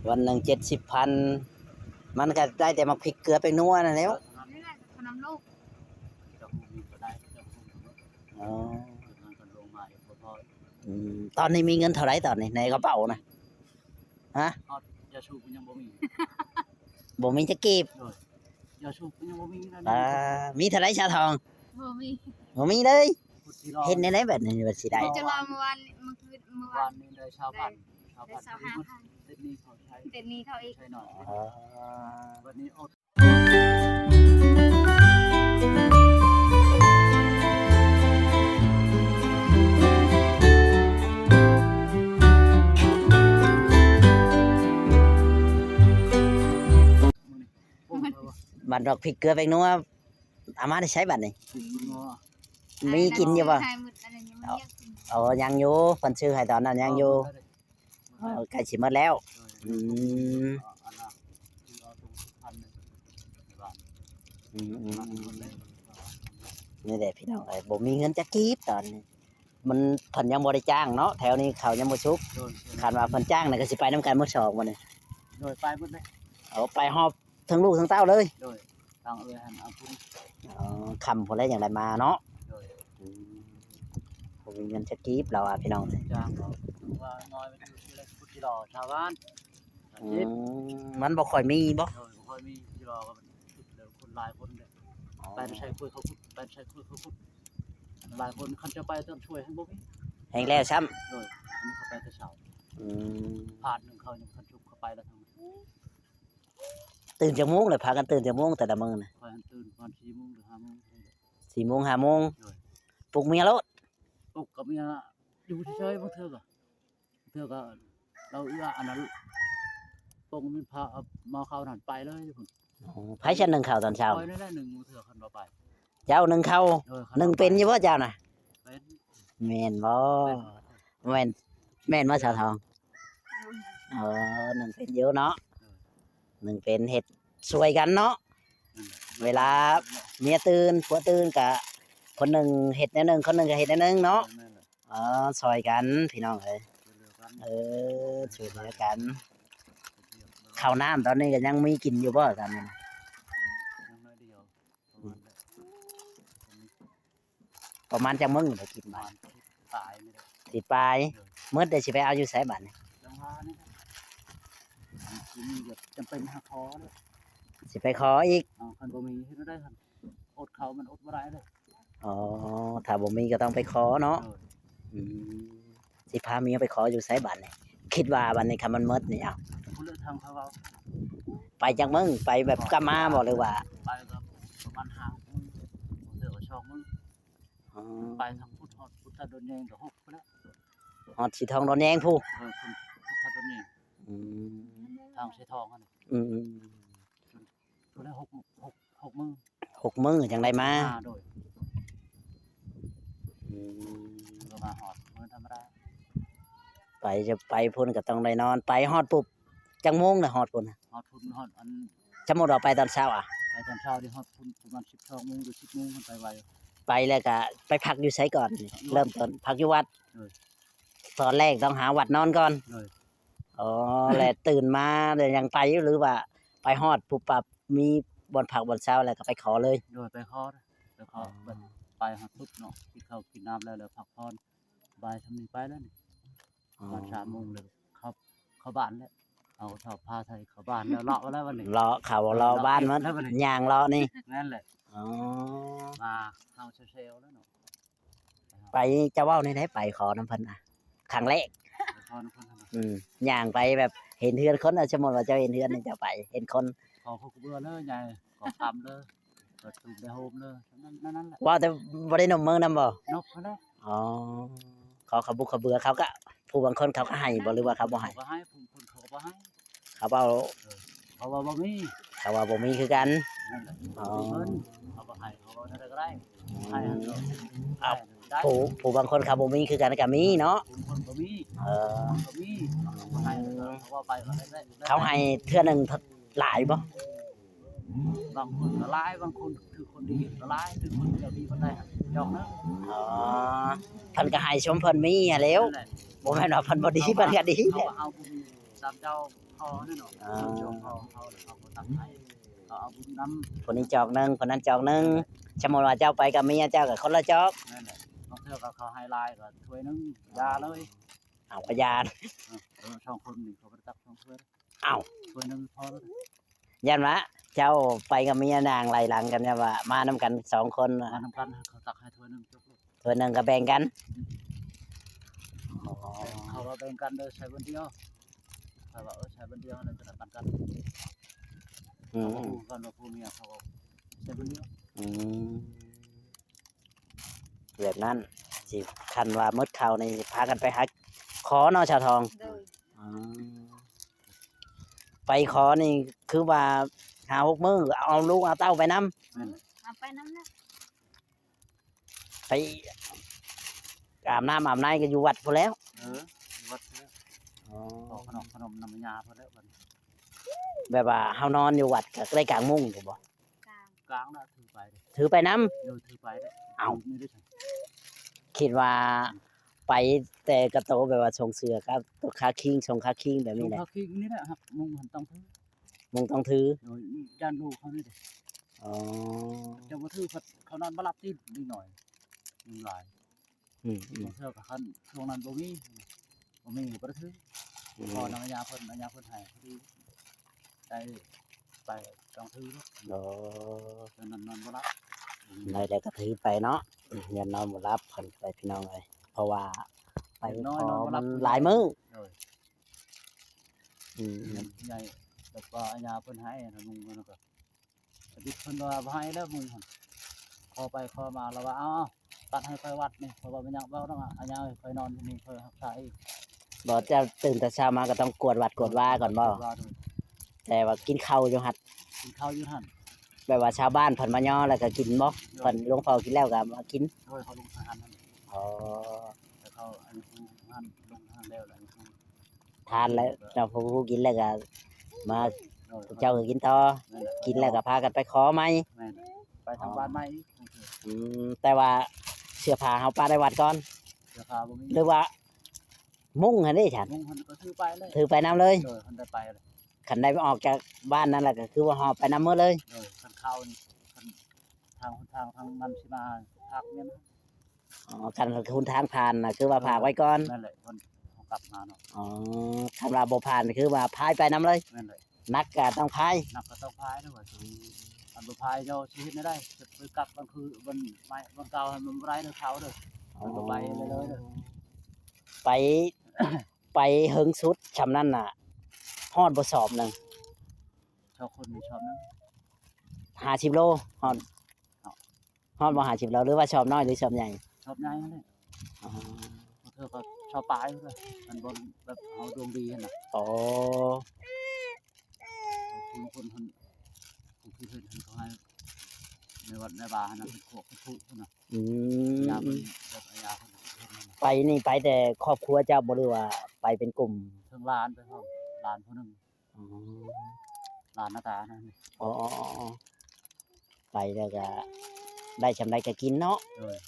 ວັນໜຶ່ງເຈັດສິບພັນ ມັນກໍໄດ້ແຕ່ໝາກພິກເກືອແປ້ງນົວນັ້ນແຫຼ້ວ. ນີ້ແຫຼະ ເຂົ້ານຳໂລກ. ອໍ ອືມ ຕອນນີ້ມີເງິນເທົ່າໃດຕອນນີ້ໃນກະເປົານະ? ຮະ? ຢາສູບຍັງບໍ່ມີ ບໍ່ມີຈັກກີບ. ໂດຍ ຢາສູບຍັງບໍ່ມີນະ. ອ່າ ມີເທົ່າໃດຊາວທອງ? ບໍ່ມີ ບໍ່ມີເລີຍ. ເຮັດແນວໃດບັດນີ້ວ່າຊິໄດ້? ຈົນວ່າມື້ວານ ມື້ຄືນ ມື້ວານນີ້ໄດ້ຊາວພັນ ຊາວພັນ ໄດ້ຊາວຫ້າພັນ ຕິດໜີ້ເຂົາໃຊ້ ຕິດໜີ້ເຂົາອີກ. ອໍ ບັດນີ້ອົດ ບັດດອກພິກເກືອແປ້ງນົວ ເອົາມາແຕ່ໃສບັດນີ້? ມີກິນຢູ່ບໍ່? ອໍ ຍັງຢູ່ ເພິ່ນຊື້ໃຫ້ຕອນນັ້ນຍັງຢູ່. ອໍ ໃກ້ຊິໝົດແລ້ວ. ອືມ ອືມໆໆ ນີ້ແຫຼະພີ່ນ້ອງເອີຍ ບໍ່ມີເງິນຈັກກີບຕອນນີ້ ມັນ ເພິ່ນຍັງບໍ່ໄດ້ຈ້າງເນາະ ແຖວນີ້ເຂົາຍັງບໍ່ສຸກ. ໂດຍ ຄັນວ່າເພິ່ນຈ້າງນະ ກໍຊິໄປນຳກັນໝົດສອງມື້ນີ້. ໂດຍ ໄປໝົດເລີຍ. ເອົາໄປຮອບ ທັງລູກທັງເຕົ້າເລີຍ. ໂດຍ ທາງເອື້ອຍຫັ້ນເອົາພຸ້ນ. ອໍ ຄ່ຳພຸ້ນແຫຼະຈັ່ງໄດ້ມາເນາະ. ໂດຍ ອືມ ບໍ່ມີເງິນຈັກກີບລາວວ່າພີ່ນ້ອງ. ຈ້າງເຂົາວ່ານ້ອຍໄປຢູ່ທີ່ລະພຸດທີ່ລໍຊາວບ້ານ. ອືມ ມັນບໍ່ຄ່ອຍມີບໍ່? ໂດຍ ບໍ່ຄ່ອຍມີ ທີ່ລໍກໍມັນ ຄົນຫຼາຍຄົນເດ້. ອໍ ໄປໃສ່ຄຸຍເຂົາຂຸດ ໄປໃສ່ຄຸຍເຂົາຂຸດ ຫຼາຍຄົນ ຄັນຈະໄປຕ້ອງຊ່ວຍຫັ້ນບໍ່ມີ ແຮງແລ້ວຊ້ຳ. ໂດຍ ອັນນີ້ເຂົາໄປແຕ່ເຊົ້າ. ອືມ ພາດໜຶ່ງເຂົາຍັງບໍ່ທັນຊຸກ ເຂົາໄປແລ້ວທັງ ຕື່ນຈັກໂມງລະ? ພາກັນຕື່ນຈັກໂມງແຕ່ລະມື້ນະ? ຂ້ອຍຫັ້ນຕື່ນປະມານສີ່ໂມງຫຼືຫ້າໂມງ. ສີ່ໂມງ ຫ້າໂມງ. ໂດຍ ປຸກເມຍໂລດ. ປຸກກັບເມຍຢູ່ເສີຍໆ ບາງເທື່ອກໍ ເທື່ອກໍລາວເອື້ອອັນນັ້ນ ປົງມັນພາເອົາໝໍ້ເຂົ້ານັ້ນໄປເລີຍ. ອໍ ໃຜຊັ້ນໜຶ້ງເຂົ້າຕອນເຊົ້າ? ຂ້ອຍນີ້ແຫຼະໜຶ້ງ ບາງເທື່ອຄັນວ່າໄປ. ເຈົ້າໜຶ້ງເຂົ້າ? ໂດຍ ໜຶ້ງເປັນຢູ່ບໍ່ເຈົ້ານະ? ເປັນ. ແມ່ນບໍ່? ເປັນ. ແມ່ນ ແມ່ນບໍ່ສາວທອງ? ອໍ ໜຶ້ງເປັນຢູ່ເນາະ. ໂດຍ ໜຶ້ງເປັນ ເຮັດຊ່ວຍກັນເນາະ. ອືມ ເວລາເມຍຕື່ນ ຜົວຕື່ນ ກະຄົນໜຶ່ງເຮັດແນວໜຶ່ງ ຄົນໜຶ່ງກະເຮັດແນວໜຶ່ງເນາະ. ແມ່ນແຫຼະ. ອໍ ຊ່ອຍກັນພີ່ນ້ອງເອີຍ. ເອີ ຊ່ວຍເຫຼືອກັນ. ເຂົ້ານ້ຳຕອນນີ້ກໍຍັງມີກິນຢູ່ບໍ່ຕອນນີ້ນະ? ຍັງໜ້ອຍດຽວ ປະມານ ປະມານຈັກມື້ໄດ້ກິນບາດ? ປະມານສິບປາຍນີ້ແຫຼະ. ສິບປາຍ. ໂດຍ ໝົດແລ້ວຊິໄປເອົາຢູ່ໃສບາດນີ້? ຈັ່ງວ່ານີ້ແຫຼະ ຊິມີແບບຈຳເປັນຫາຂໍແລ້ວ ຊິໄປຂໍອີກ. ເອົາ ຄັນບໍ່ມີເຮັດແນວໃດ? ຄັນອົດເຂົ້າມັນອົດບໍ່ໄດ້ເດ້. ອໍ ຖ້າບໍ່ມີກໍຕ້ອງໄປຂໍເນາະ. ໂດຍ ອືມ ຊິພາເມຍໄປຂໍຢູ່ໃສບາດນີ້? ຄິດວ່າບາດນີ້ຄັນມັນໝົດນີ້ ເອົາ ຜູ້ເລືອກທາງເຂົາເວົ້າ. ໄປຈັກມື້? ໄປແບບກັບມາບໍ່ ຫຼືວ່າ? ໄປກໍປະມານຫ້າມື້ ບາງເທື່ອກໍສອງມື້. ອໍ ໄປທາງພຸດຮອດພຸດທະດົນແຍງກໍຫົກພຸ້ນແຫຼະ. ຮອດສີທອງດອນແຍງພຸ້ນ? ເອີ ພຸ້ນ ພຸດທະດົນແຍງ. ອືມ ທາງສີທອງຫັ້ນ. ອືມໆ ພຸ້ນແຫຼະ ຫົກ ຫົກ ຫົກມື້. ຫົກມື້ຈັ່ງໄດ້ມາ. ໂດຍ ອືມ ກໍມາຮອດມື້ທຳມະດາ. ໄປ ຈະໄປພຸ້ນກໍຕ້ອງໄດ້ນອນ. ໄປຮອດປຸບຈັກໂມງນະ? ຮອດພຸ້ນນະ ຮອດພຸ້ນ ຮອດອັນ ສົມມຸດວ່າໄປຕອນເຊົ້າອະ? ໄປຕອນເຊົ້ານີ້ຮອດພຸ້ນປະມານສິບສອງໂມງຫຼືສິບໂມງ ໄປໄວ. ໄປແລ້ວກະໄປພັກຢູ່ໃສກ່ອນ? ເລີ່ມຕົ້ນພັກຢູ່ວັດ. ໂດຍ ຕອນແລກຕ້ອງຫາວັດນອນກ່ອນ. ໂດຍ ອໍ ແລ້ວຕື່ນມາແລ້ວຍັງໄປຢູ່ ຫຼືວ່າໄປຮອດປຸບປັບ ມີບ່ອນພັກບ່ອນເຊົາແລ້ວກໍໄປຂໍເລີຍ? ໂດຍ ໄປຂໍ ໄປຂໍ. ອໍ ແບບໄປຮອດປຸບເນາະ ກິນເຂົ້າກິນນ້ຳແລ້ວ ແລ້ວພັກຜ່ອນ ບ່າຍຊ່ຳນີ້ໄປແລ້ວນີ້. ອໍ ປະມານສາມໂມງແລ້ວເຂົ້າ ເຂົ້າບ້ານແລ້ວ. ເອົາເຂົ້າຜ້າໃສ່ເຂົ້າບ້ານແລ້ວ ເລາະແລ້ວບັດນີ້ ເລາະເຂົ້າເລາະບ້ານໝົດ ຍ່າງເລາະນີ້. ແມ່ນແຫຼະ. ອໍ ມາເຮົາເຊວໆແລ້ວເນາະ. ໄປ ເຈົ້າເວົ້າແນວໃດ ໄປຂໍນຳເພິ່ນນະ ຄັ້ງແລກ? ໄປຂໍນຳເພິ່ນນະ. ອືມ ຍ່າງໄປແບບເຫັນເຮືອນຄົນ ເອົາ ສົມມຸດວ່າເຈົ້າເຫັນເຮືອນນີ້ ເຈົ້າໄປເຫັນຄົນ ຂໍເຂົ້າເບືອເລີຍ ໃຫຍ່ ຂໍຄຳເລີຍ ເປີດຕູມໄດ້ໂຮມເລີຍ ນັ້ນ ນັ້ນແຫຼະ. ເວົ້າແຕ່ບໍ່ໄດ້ນົບມືນຳບໍ່? ນົບຫັ້ນແຫຼະ. ອໍ ຂໍເຂົ້າບຸກເຂົ້າເບືອ ເຂົາກໍ ຜູ້ບາງຄົນເຂົາກໍໃຫ້ບໍ່ ຫຼືວ່າເຂົາບໍ່ໃຫ້? ເຂົາກໍໃຫ້ ຜູ້ຄົນເຂົາກໍບໍ່ໃຫ້. ເຂົາເວົ້າ ເອີ ເຂົາວ່າບໍ່ມີ ເຂົາວ່າບໍ່ມີຄືກັນ. ນັ້ນແຫຼະ. ອໍ ເຂົາບໍ່ໃຫ້ ເຂົາເວົ້າແນວໃດກໍໄດ້. ອືມ ໃຫ້ ເອົາ ໃຫ້ໄດ້. ຜູ້ ຜູ້ບາງຄົນເຂົາບໍ່ມີຄືກັນກໍມີເນາະ. ຜູ້ຄົນບໍ່ມີ. ເອີ ບໍ່ມີ ເຂົາບໍ່ໃຫ້ ເຂົາເວົ້າໄປກໍໄດ້ ໄດ້ ເຂົາໃຫ້ເທື່ອໜຶ່ງຫຼາຍບໍ່? ບາງຄົນກໍຫຼາຍ ບາງຄົນຄືຄົນດີກໍຫຼາຍ ຄືຄົນບໍ່ດີປານໃດ ດອກໜຶ່ງ. ອໍ ເພິ່ນກໍໃຫ້ຊົມເພິ່ນມີຫັ້ນແຫຼ້ວ. ນັ້ນແຫຼະ. ບໍ່ແມ່ນວ່າເພິ່ນບໍ່ດີ ເຂົາວ່າ ເພິ່ນກໍດີ ເຂົາວ່າເອົາຜູ້ມີ. ຕາມເຈົ້າຂໍນີ້ເນາະ ອ່າ ເຈົ້າຂໍເຂົາ ເຂົາກໍຕັກໃຫ້ ເຂົາເອົາບຸນນຳ ຜູ້ນີ້ຈອກໜຶ່ງ ຜູ້ນັ້ນຈອກໜຶ່ງ. ສະມຸດວ່າເຈົ້າໄປກັບເມຍເຈົ້າກໍຄົນລະຈອກ ນັ້ນແຫຼະ. ບາງເທື່ອກໍເຂົາໃຫ້ຫຼາຍກໍຖ້ວຍໜຶ່ງ ຢ່າເລີຍ ເອົາກໍຢ່າ ເອີ ສອງຄົນນີ້ເຂົາບໍ່ໄດ້ຕັກສອງຖ້ວຍ ອ້າວ ຖ້ວຍໜຶ່ງພໍແລ້ວ. ຢ້ານວ່າເຈົ້າໄປກັບເມຍນາງໄລ່ຫຼັງກັນ ຢ້ານວ່າມານຳກັນສອງຄົນ ມານຳກັນ ເຂົາຕັກໃຫ້ຖ້ວຍໜຶ່ງຈົບ ຖ້ວຍໜຶ່ງກໍແບ່ງກັນ. ເຂົາວ່າແບ່ງກັນເດີ ໃສ່ບ່ອນດຽວ ຂ້ອຍວ່າ ເອີ ໃສ່ບ່ອນດຽວແລ້ວຈະໄດ້ປັນກັນ. ອືມ ເຂົາກໍຮູ້ກັນວ່າຜົວເມຍເຂົາກໍໃສ່ບ່ອນດຽວ. ອືມ ແບບນັ້ນຊິ ຄັນວ່າໝົດເຂົ້ານີ້ພາກັນໄປຫາຂໍເນາະ ສາວທອງ? ໂດຍ. ອືມ ໄປຂໍນີ້ຄືວ່າຫ້າຫົກມື້ ເອົາລູກເອົາເຕົ້າໄປນຳ? ແມ່ນ ເອົາໄປນຳນະ. ໄປອາບນ້ຳອາບໃນກໍຢູ່ວັດພຸ້ນແລ້ວ. ເອີ ຢູ່ວັດພຸ້ນແລ້ວ. ອໍ ຂໍຂະໜົມຂະໜົມນຳຍາພຸ້ນແລ້ວບັດນີ້. ແບບວ່າເຮົານອນຢູ່ວັດກໍໄດ້ກາງມຸ້ງຢູ່ບໍ່? ກາງ ກາງລະຖືໄປ ຖືໄປນຳ. ໂດຍ ຖືໄປເດ້. ເອົ້າ ຄິດວ່າໄປແຕ່ກະໂຕ ແບບວ່າຊົງເສື້ອກັບໂຕຄາຄິງ ຊົງຄາຄິງແບບນີ້ແຫຼະ. ຄາຄິງນີ້ແຫຼະ ຫາກມຸ້ງຫັ້ນຕ້ອງຖື ມຸ້ງຕ້ອງຖື. ໂດຍ ຢ້ານລູກເຂົານີ້ເດ້. ອໍ ເຈົ້າບໍ່ຖື ເຂົານອນບໍ່ຫຼັບຕິ ເດັກນ້ອຍຍຸງຫຼາຍ. ອືມໆ ບາງເທື່ອກໍຄັນຊ່ວງນັ້ນບໍ່ມີ ບໍ່ມີກໍບໍ່ໄດ້ຖື. ອືມ ຂໍນຳອາຍາເພິ່ນ ອາຍາເພິ່ນໃຫ້ພໍດີ ໄດ້ໄປຕ້ອງຖືເນາະ. ອໍ ຕອນນັ້ນນອນບໍ່ຫຼັບ ໄດ້ແລ້ວກໍຖືໄປເນາະ. ຢ້ານນອນບໍ່ຫຼັບ ຄັນໄປ ພີ່ນ້ອງເອີຍ ເພາະວ່າໄປ ເດັກນ້ອຍ ຂໍ ນອນບໍ່ຫຼັບ ມັນຫຼາຍມື້. ໂດຍ. ອືມໆ ໃຫຍ່ ແບບວ່າອາຍາເພິ່ນໃຫ້ນະ ນຸ່ງມັນກໍ ສະບິດເພິ່ນວ່າບໍ່ໃຫ້ແລ້ວມຸ້ງຫັ້ນ ຂໍໄປຂໍມາລະວ່າ ເອົາ ຕັດໃຫ້ຂ້ອຍວັດນີ້ ຂ້ອຍວ່າບໍ່ຫຍັງ ເວົ້ານຳອາຍາເອີຍ ຂ້ອຍນອນຢູ່ນີ້ ຂ້ອຍຮັກສາເອງ. ບໍ່ ເຈົ້າຕື່ນແຕ່ເຊົ້າມາກໍຕ້ອງກວດວັດກວດວາກ່ອນບໍ່? ກວດວາ ໂດຍ. ແຕ່ວ່າກິນເຂົ້າຢູ່ຫັ້ນ ກິນເຂົ້າຢູ່ຫັ້ນ ແບບວ່າຊາວບ້ານເພິ່ນມາຍໍແລ້ວກໍກິນບໍ່? ໂດຍ. ເພິ່ນ ຫຼວງພໍ່ກິນແລ້ວກໍມາກິນ? ໂດຍ ເຂົາລົງທະຫານຫັ້ນ. ອໍ ແລ້ວເຂົາອັນນີ້ ທານແລ້ວ ເຈົ້າຜູ້ກິນແລ້ວກໍມາ ໂດຍ ເຈົ້າກໍກິນຕໍ່. ແມ່ນແຫຼະ. ກິນແລ້ວກໍພາກັນໄປຂໍໃໝ່. ແມ່ນ ໄປທາງບ້ານໃໝ່ອີກ. ອືມ ແຕ່ວ່າເສື້ອຜ້າເຮົາປະໃນວັດກ່ອນ ເສື້ອຜ້າບໍ່ມີ ຫຼືວ່າມຸ້ງຫັ້ນເດ້ຊັ້ນ? ມຸ້ງຫັ້ນກໍຖືໄປເລີຍ ຖືໄປນຳເລີຍ. ໂດຍ ຄັນໄດ້ໄປເລີຍ ຄັນໄດ້ອອກຈາກບ້ານນັ້ນແລ້ວກໍຄືວ່າຫອບໄປນຳໝົດເລີຍ. ໂດຍ ຄັນເຂົ້ານີ້ ຄັນທາງຫົນທາງທາງນັ້ນຊິມາພາກແມ່ນ ອໍ ຄັນຫົນທາງຜ່ານນະ ຄືວ່າ ເອີ ພາກໄວ້ກ່ອນ. ນັ້ນແຫຼະ ເພິ່ນເຮົາກັບມາເນາະ. ອໍ ຄັນວ່າບໍ່ຜ່ານ ຄືວ່າພາຍໄປນຳເລີຍ. ແມ່ນເລີຍ. ໜັກກໍຕ້ອງພາຍ ໜັກກໍຕ້ອງພາຍເດີ. ຄັນບໍ່ພາຍເຈົ້າຊິເຮັດແນວໃດ? ຈະໄປກັບບ່ອນຄື ບ່ອນໃໝ່ ບ່ອນເກົ່າ ມັນບໍ່ໄດ້ເດີ ເຂົາເດີ. ອໍ ມັນບໍ່ໄປເລີຍເດີ. ໄປ ໄປເຫິງສຸດຊ່ຳນັ້ນນະ ຮອດບໍ່ສອບໜຶ່ງ? ຊອບຄົນນີ້ຊອບໜຶ່ງ ຫ້າສິບໂລ ຮອດ ຮອດບໍ່ ຫ້າສິບໂລ ຫຼືວ່າຊອບນ້ອຍ ຫຼືຊອບໃຫຍ່? ຊອບໃຫຍ່ຫັ້ນແຫຼະ. ອໍ ບາງເທື່ອກໍຊອບປາຍພຸ້ນນະ ມັນບໍ່ແບບເຮົາດວງດີຫັ້ນນະ. ອໍ ບາງຄົນ ຄົນເພິ່ນ ຜູ້ຄິດເຫັນຫັ້ນ ເຂົາໃຫ້ໃນວັດໃນວາຫັ້ນນະ ເປັນຂວບເປັນຜຸພຸ້ນນະ. ອືມ ຍາເພິ່ນ ແບບຍາເພິ່ນ ໄປນີ້ໄປແຕ່ຄອບຄົວເຈົ້າບໍ່ ຫຼືວ່າໄປເປັນກຸ່ມ? ເຖິງຫຼານໄປພ້ອມ ຫຼານຜູ້ໜຶ່ງ. ອໍ ຫຼານໜ້າຕານັ້ນ. ອໍ ໄປແລ້ວກະໄດ້ຊ່ຳໃດກະກິນເນາະ. ໂດຍ.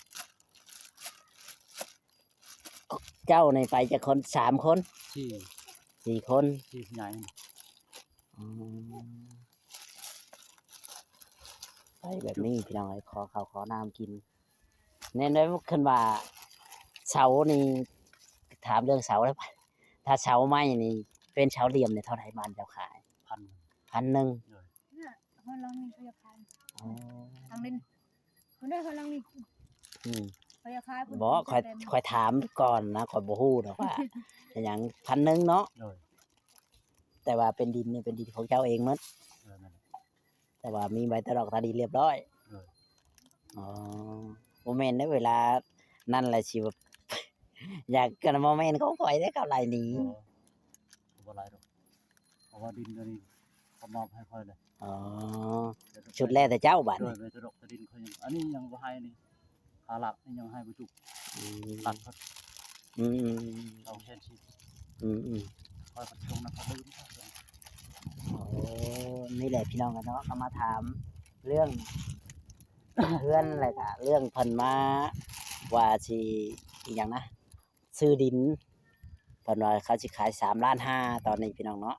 ເຈົ້ານີ້ໄປຈັກຄົນ? ສາມຄົນ? ສີ່ ສີ່ຄົນ. ສີ່ຜູ້ໃຫຍ່. ອໍ ໄປແບບນີ້ພີ່ນ້ອງເອີຍ ຂໍເຂົ້າຂໍນ້ຳກິນ. ແມ່ນໄດ້ ຄັນວ່າເສົານີ້ ຖາມເລື່ອງເສົາແລ້ວ ຖ້າເສົາໄມ້ນີ້ເປັນເສົາຫຼ່ຽມນີ້ເທົ່າໃດບ້ານເຈົ້າຂາຍ? ພັນ ພັນໜຶ່ງ. ໂດຍ. ເຮົາລອງນີ້ເຂົາຢາກຂາຍ. ອໍ ທາງນີ້ ຄົນໃດເຂົາລອງນີ້. ອືມ ເຂົາຢາກຂາຍ. ບໍ່ ຂ້ອຍ ຂ້ອຍຖາມກ່ອນນະ ຂ້ອຍບໍ່ຮູ້ດອກວ່າເປັນຫຍັງ. ພັນໜຶ່ງເນາະ. ໂດຍ. ແຕ່ວ່າເປັນດິນນີ້ເປັນດິນຂອງເຈົ້າເອງໝົດ. ເອີ ນັ້ນແຫຼະ. ແຕ່ວ່າມີໃບຕະຫຼອກຕາດິນລຽບຮ້ອຍ. ເອີ ອໍ ບໍ່ແມ່ນເດ້ ເວລານັ້ນລະຊິແບບ ຢາກ ກໍບໍ່ແມ່ນຂອງຂ້ອຍເດ້ ເຂົາໄລ່ໜີ. ບໍ່ ບໍ່ໄລ່ດອກ ເພາະວ່າດິນຕົວນີ້ເຂົາມອບໃຫ້ຂ້ອຍເລີຍ. ອໍ ສຸດແລ້ວແຕ່ເຈົ້າບາດນີ້. ໂດຍ ໃບຕະຫຼອກຕາດິນຂ້ອຍຍັງ ອັນນີ້ຍັງບໍ່ໃຫ້ນີ້. ຄ່າຫຼັກນີ້ຍັງໃຫ້ບໍ່ຈຸກ. ອືມ ຕັດເພິ່ນ. ອືມໆໆ ສອງແສນສີ່. ອືມໆ ຂ້ອຍກໍຊ່ວງນັ້ນກໍລືມ. ໂອ້ ນີ້ແຫຼະພີ່ນ້ອງເນາະ ກໍມາຖາມເລື່ອງເຮືອນ ແລ້ວກະເລື່ອງເພິ່ນມາວ່າຊິ ອີຫຍັງນະ ຊື້ດິນ ເພິ່ນວ່າເຂົາຊິຂາຍສາມລ້ານຫ້າຕອນນີ້ພີ່ນ້ອງເນາະ.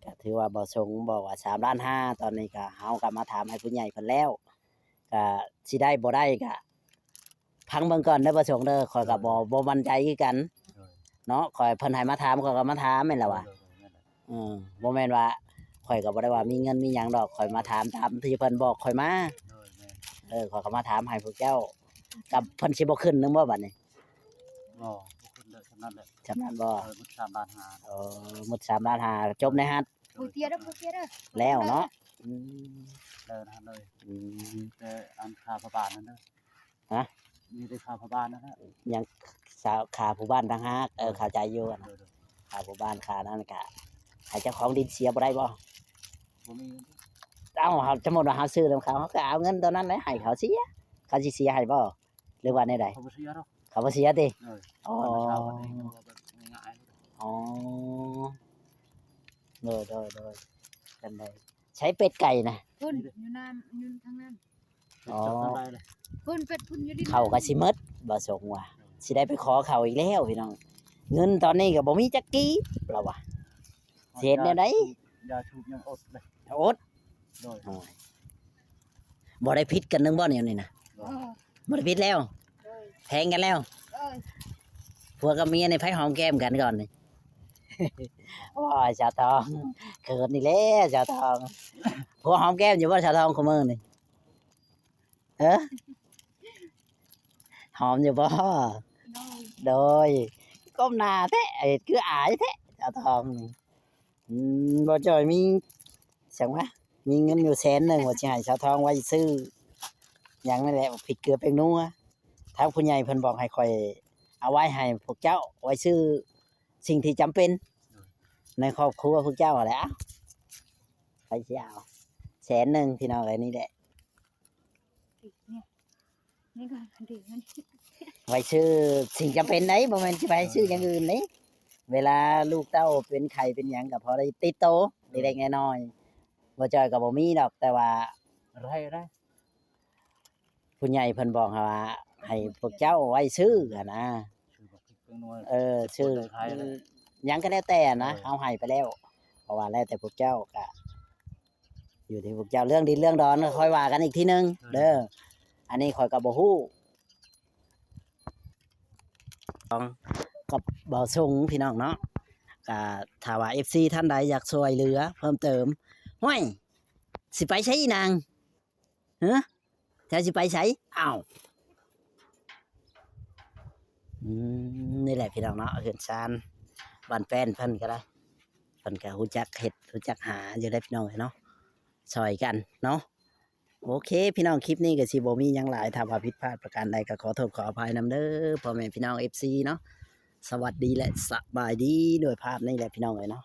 ກໍຖືວ່າບໍ່ສົງບອກວ່າສາມລ້ານຫ້າ ຕອນນີ້ກໍເຮົາກໍມາຖາມໃຫ້ຜູ້ໃຫຍ່ເພິ່ນແລ້ວ ກໍຊິໄດ້ບໍ່ໄດ້ກໍຟັງເບິ່ງກ່ອນເດີບໍ່ສົງເດີ. ຂ້ອຍກໍບໍ່ ໂດຍ ບໍ່ໝັ້ນໃຈຄືກັນ ໂດຍ ເນາະ. ຂ້ອຍ ເພິ່ນໃຫ້ມາຖາມ ຂ້ອຍກໍມາຖາມແມ່ນລະວ່າ ໂດຍ ໂດຍ ແມ່ນແຫຼະ ເອີ ບໍ່ແມ່ນວ່າ ຂ້ອຍກໍບໍ່ໄດ້ວ່າມີເງິນມີຫຍັງດອກ ຂ້ອຍມາຖາມຕາມທີ່ເພິ່ນບອກຂ້ອຍມາ ໂດຍ ແມ່ນ ເອີ ຂ້ອຍກໍມາຖາມໃຫ້ພວກເຈົ້າ ກັບເພິ່ນຊິບໍ່ຂຶ້ນນຳບໍ່ບັດນີ້? ບໍ່ ບໍ່ຂຶ້ນເດີ ສ່ຳນັ້ນແຫຼະ ສ່ຳນັ້ນບໍ່? ເອີ ໝົດສາມລ້ານຫ້າ ເອີ ໝົດສາມລ້ານຫ້າ ຈົບໃນຫັ້ນ ໂດຍ ຜູ້ເຕຍເດີ ຜູ້ເຕຍເດີ ແລ້ວເນາະ ອືມ ແລ້ວນະເລີຍ ອືມ ແຕ່ອັນຄ່າພໍ່ບ້ານນັ້ນເດີ ຮະ? ມີແຕ່ຄ່າພໍ່ບ້ານນັ້ນແຫຼະ ຍັງ ສາ ຄ່າຜູ້ບ້ານຕ່າງຫາກ ເອີ ເອີ ເຂົ້າໃຈຢູ່ ໂດຍ ໂດຍ ຄ່າຜູ້ບ້ານ ຄ່ານັ້ນກະໃຫ້ເຈົ້າຂອງດິນເສຍບໍ່ໄດ້ບໍ່? ບໍ່ມີ ເອົ້າ ເຮົາ ສົມມຸດວ່າເຮົາຊື້ນຳເຂົາ ເຮົາກໍເອົາເງິນຕົວນັ້ນແຫຼະໃຫ້ເຂົາເສຍ ເຂົາຊິເສຍໃຫ້ບໍ່ ຫຼືວ່າແນວໃດ? ເຂົາບໍ່ເສຍດອກ ເຂົາບໍ່ເສຍຕິ? ໂດຍ ອໍ ເຂົາເອົາມາແບບງ່າຍໆ ອໍ ໂດຍ ໂດຍ ໂດຍ ຈັ່ງໃດ ໃຊ້ເປັດໄກ່ນະ? ພຸ້ນ ຢູ່ນ້ຳ ຢູ່ທາງນັ້ນ ອໍ ພຸ້ນ ເປັດພຸ້ນຢູ່ດິນ ເຂົ້າກໍຊິໝົດ ບໍ່ສົງວ່າ ຊິໄດ້ໄປຂໍເຂົ້າອີກແລ້ວພີ່ນ້ອງ ເງິນຕອນນີ້ກໍບໍ່ມີຈັກກີບລະວ່າ ຊິເຮັດແນວໃດ? ຢາສູບຍັງອົດເລີຍ ອົດ ໂດຍ ໂອ້ຍ ບໍ່ໄດ້ຜິດກັນນຳບໍ່ແນວນີ້ນະ? ໂດຍ ບໍ່ໄດ້ຜິດແລ້ວ ໂດຍ ແພງກັນແລ້ວ ໂດຍ ຜົວກັບເມຍນີ້ໃຜຫອມແກ້ມກັນກ່ອນນີ້? ໂອ້ຍ ສາວທອງ ເຂີນນີ້ແຫຼະສາວທອງ ຜົວຫອມແກ້ມຢູ່ບໍ່ສາວທອງ ຄູ່ມື້ນີ້? ເອີ ຫອມຢູ່ບໍ່? ໂດຍ ໂດຍ ກົ້ມໜ້າແທ້ ເຮັດຄືອາຍແທ້ ສາວທອງນີ້ ອືມ ບໍ່ຈ່ອຍມີ ຈັ່ງວ່າ ມີເງິນຢູ່ແສນໜຶ່ງ ວ່າຊິໃຫ້ສາວທອງໄວ້ຊື້ຫຍັງນີ້ແຫຼະ ຜິດເກືອແປ້ງນົວ ທາງຜູ້ໃຫຍ່ເພິ່ນບອກໃຫ້ຂ້ອຍເອົາໄວ້ໃຫ້ພວກເຈົ້າ ໄວ້ຊື້ສິ່ງທີ່ຈຳເປັນໃນຄອບຄົວພວກເຈົ້າຫັ້ນແຫຼະ ໃຜຊິເອົາ ແສນໜຶ່ງ ພີ່ນ້ອງເອີຍ ນີ້ແຫຼະ ນີ້ ນີ້ກໍດີ ໄວ້ຊື້ສິ່ງຈຳເປັນໃດ໋ ບໍ່ແມ່ນຊິໄປຊື້ຢ່າງອື່ນເດ້ ເວລາລູກເຕົ້າເປັນໄຂ້ເປັນຫຍັງກໍພໍໄດ້ຕິດໂຕເລັກໆນ້ອຍໆ ບໍ່ຈ່ອຍກໍບໍ່ມີດອກ ແຕ່ວ່າ ໄດ້ ໄດ້ ຜູ້ໃຫຍ່ເພິ່ນບອກໃຫ້ວ່າ ໃຫ້ພວກເຈົ້າໄວ້ຊື້ຫັ້ນນະ ຊື້ບັກພິກແປ້ງນົວ ເອີ ຊື້ ຫຍັງກໍແລ້ວແຕ່ນະ ເອີ ເຮົາໃຫ້ໄປແລ້ວ ເພາະວ່າແລ້ວແຕ່ພວກເຈົ້າ ກໍຢູ່ທີ່ພວກເຈົ້າ ເລື່ອງດິນເລື່ອງດອນກໍຄ່ອຍວ່າກັນອີກທີໜຶ່ງເດີ ອັນນີ້ຂ້ອຍກໍບໍ່ຮູ້ ຂອງກັບເບົາສົງພີ່ນ້ອງເນາະ ກໍຖ້າວ່າເອັຟຊີທ່ານໃດຢາກຊ່ວຍເຫຼືອເພີ່ມເຕີມ ຫ້ວຍ ຊິໄປໃສອີນາງ? ຮະ ເຈົ້າຊິໄປໃສ? ອ້າວ ອືມ ນີ້ແຫຼະພີ່ນ້ອງເນາະ ເຮືອນຊານບ້ານແປ້ນເພິ່ນກໍໄດ້ ເພິ່ນກໍຮູ້ຈັກເຮັດ ຮູ້ຈັກຫາຢູ່ເດ້ພີ່ນ້ອງເອີຍເນາະ ຊ່ອຍກັນເນາະ. ໂອເຄພີ່ນ້ອງ ຄລິບນີ້ກໍຊິບໍ່ມີຫຍັງຫຼາຍ ຖ້າວ່າຜິດພາດປະການໃດກໍຂໍໂທດຂໍອະໄພນຳເດີ ພໍ່ແມ່ພີ່ນ້ອງເອັຟຊີເນາະ. ສະຫວັດດີ ແລະ ສະບາຍດີ ດ້ວຍພາບນີ້ແຫຼະພີ່ນ້ອງເອີຍເນາະ.